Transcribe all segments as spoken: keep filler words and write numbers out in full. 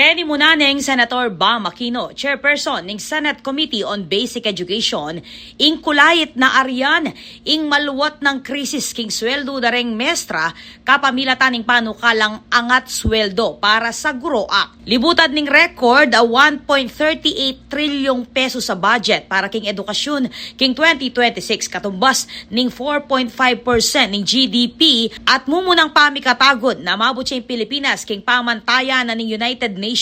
Penimuna neng Senator Bam Aquino, chairperson ning Senate Committee on Basic Education, ing kulait na aryan ing maluat nang krisis king sweldo da reng mestra kapamilatan ning panukalang Angat Sweldo para sa Guro Act. Libutan ning record a one point thirty eight trilyong pesos a budget para king edukasyun king twenty twenty-six, katumbas ning four point five percent ning G D P, at mumunang pamikatagun na mabutse ing Pilipinas king pamantayan na ning United Nations.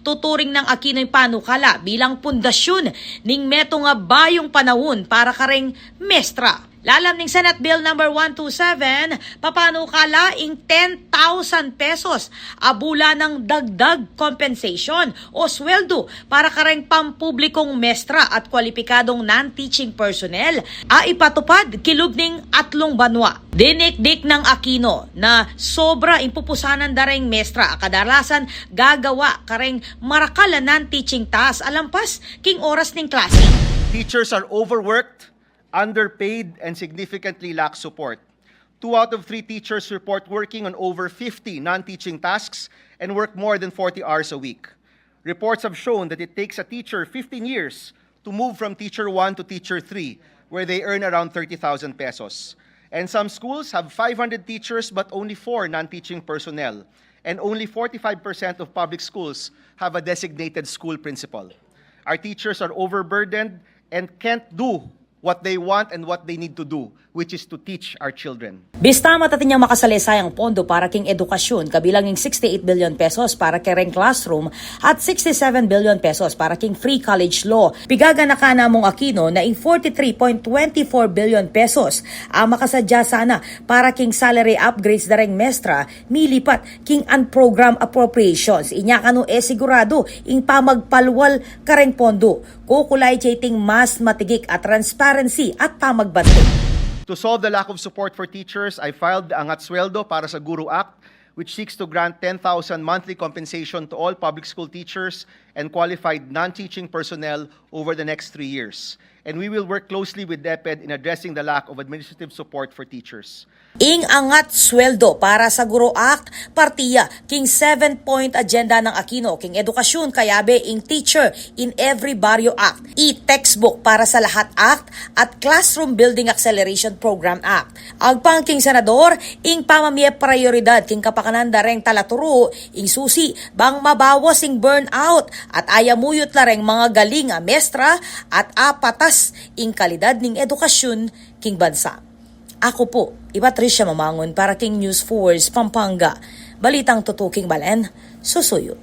Tuturing nang Aquino ing panukala bilang pundasyun ning metung a bayung panaun para kareng mestra. Lalam ning Senate Bill number one two seven, papanukala ing ten thousand pesos a bula nang dagdag compensation o sweldo para kareng pampublikong mestra at kwalipikadong non-teaching personnel a ipatupad kilub ning atlung banua. Dinikdik nang Aquino na sobra ing pupusanan da reng mestra a kadalasan gagawa kareng marakal a non-teaching task a lampas king oras ning klase. Teachers are overworked, underpaid, and significantly lack support. Two out of three teachers report working on over fifty non-teaching tasks and work more than forty hours a week. Reports have shown that it takes a teacher fifteen years to move from teacher one to teacher three, where they earn around thirty thousand pesos. And some schools have five hundred teachers but only four non-teaching personnel. And only forty-five percent of public schools have a designated school principal. Our teachers are overburdened and can't do what they want and what they need to do, which is to teach our children. Bista matatin yang makasalesayan a pondo para king edukasyun, kabilang ing sixty-eight billion pesos para kareng classroom at sixty-seven billion pesos para king free college law. Pigaganakan na mung Aquino na ing forty-three point twenty-four billion pesos a makasadya sana para king salary upgrades da reng mestra milipat king unprogrammed appropriations. Inya kanu e siguradu ing pamagpalwal kareng pondo. Kukulait ya iting mas matigik a transparency at pamagbanti. To solve the lack of support for teachers, I filed the Angat Sweldo para sa Guro Act, which seeks to grant ten thousand monthly compensation to all public school teachers and qualified non-teaching personnel over the next three years. And we will work closely with DepEd in addressing the lack of administrative support for teachers. Ing Angat Sweldo para sa Guro Act, parti ya king seven-point agenda nang Aquino king edukasyun, kayabe ing Teacher in Every Barrio Act, e-Textbook para sa Lahat Act, at Classroom Building Acceleration Program Act. Agpang king senador, ing pamamie prayoridad king kapakanan da reng talaturu, ing susi bang mabawas ing burnout at ayamuyut la reng mangagaling a mestra at apatas ing kalidad ning edukasyun king bansa. Aku pu i Patricia Mamangun para king News Force Pampanga. Balitang tutuking balen, susuyu.